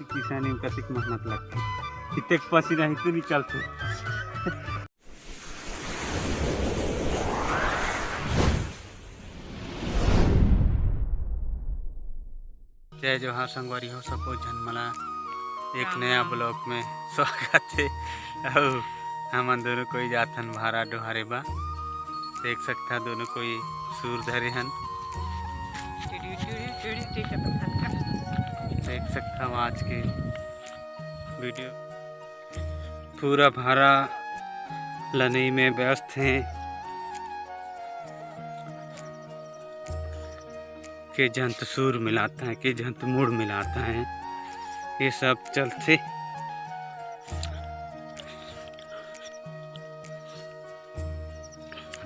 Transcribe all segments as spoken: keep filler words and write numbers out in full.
किसानी में कतिक मेहनत लगथे, कितेक पसीना ही तो निकलथे। जय जोहार संगवारी हो, सबो झन मन ला एक नया vlog में स्वागत हे। अउ हमन दोनों कोई जाथन भारा डोहारे बा। देख सकथा दोनों कोई सूर धरे हन। देख सकथा आज के video पूरा भारा लनई में व्यस्त हे। के झन त सूर मिलात हे, के झन त मुड़ मिलात हे, ये सब चलथे।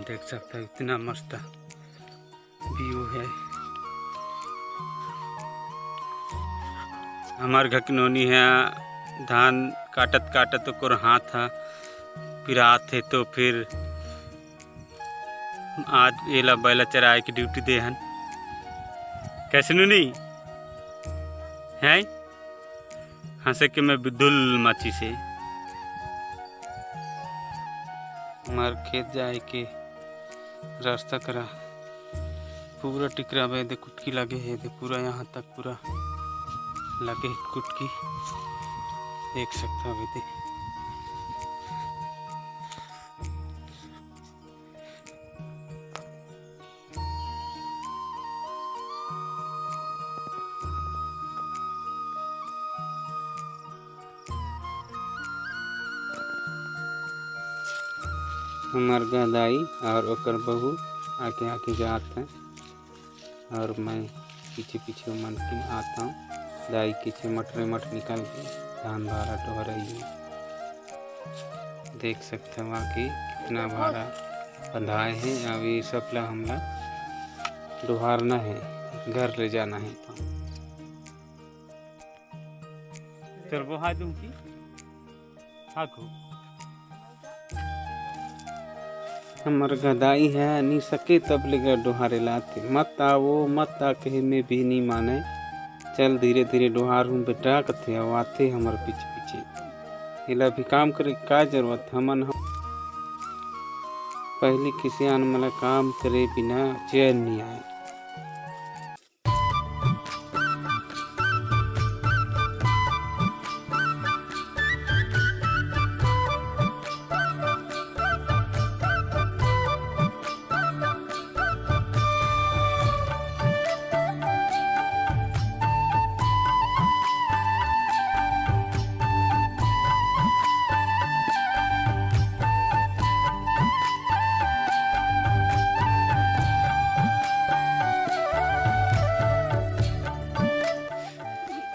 देख सकथा इतना मस्त view हे। हमर घर के नोनी हे, धान काटत काटत ओकर हाथ ह पिरात हे, तो फिर आज एला बैला चराए के duty दे हन। कैसे नोनी? हैं? हंसे के मैं बिदुल मची से। हमर खेत जाए के रास्ता करा पूरा टिकरा बे दे कुटकी लगे हे दे, पूरा यहाँ तक पूरा लगे हे कुटकी, देख सकथा बे दे। हमर गा दाई और ओकर बहू आगे आगे जात हे और मैं पीछे पीछे ओमन के आत हूँ। दाई के छे मटरे मट निकल के धान भारा डोहरई हे। देख सकथव कि कितना भारा बंधाए हे। अब ये सब ला हमला डोहारना हे, घर ले जाना हे। तो चल वो हाथ दूँ की हाको। हमर गा दाई हे, नी सके तब ले गा डोहारे लाथे। मत आवो, मत आ कहे में भी नी माने। चल धीरे धीरे डोहार हूँ बेटा कथे, अउ आथे हमर पीछे पीछे। एला भी काम करे का जरूरत, हमन ह पहली किसियान मन ला काम करे बिना चैन नी आए।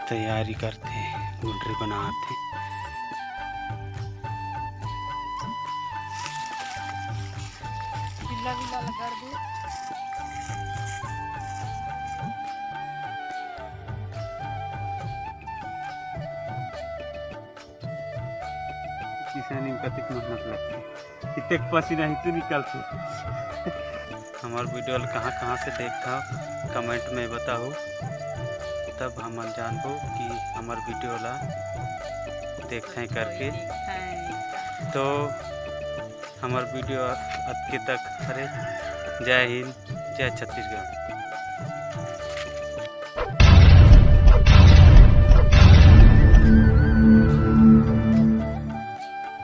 तैयारी करथे, गुंडरी बनाथे। बिल्ला बिल्ला लगा दे। किसानी में कतिक मेहनत लगथे, कितेक पसीना ही तो निकलथे। हमर video ल कहाँ कहाँ से देखथव, comment में बताहू, तब हमन जानबो कि हमर video ला देखथें करके। तो हमर video अतके तक हरे। जय हिंद, जय छत्तीसगढ़।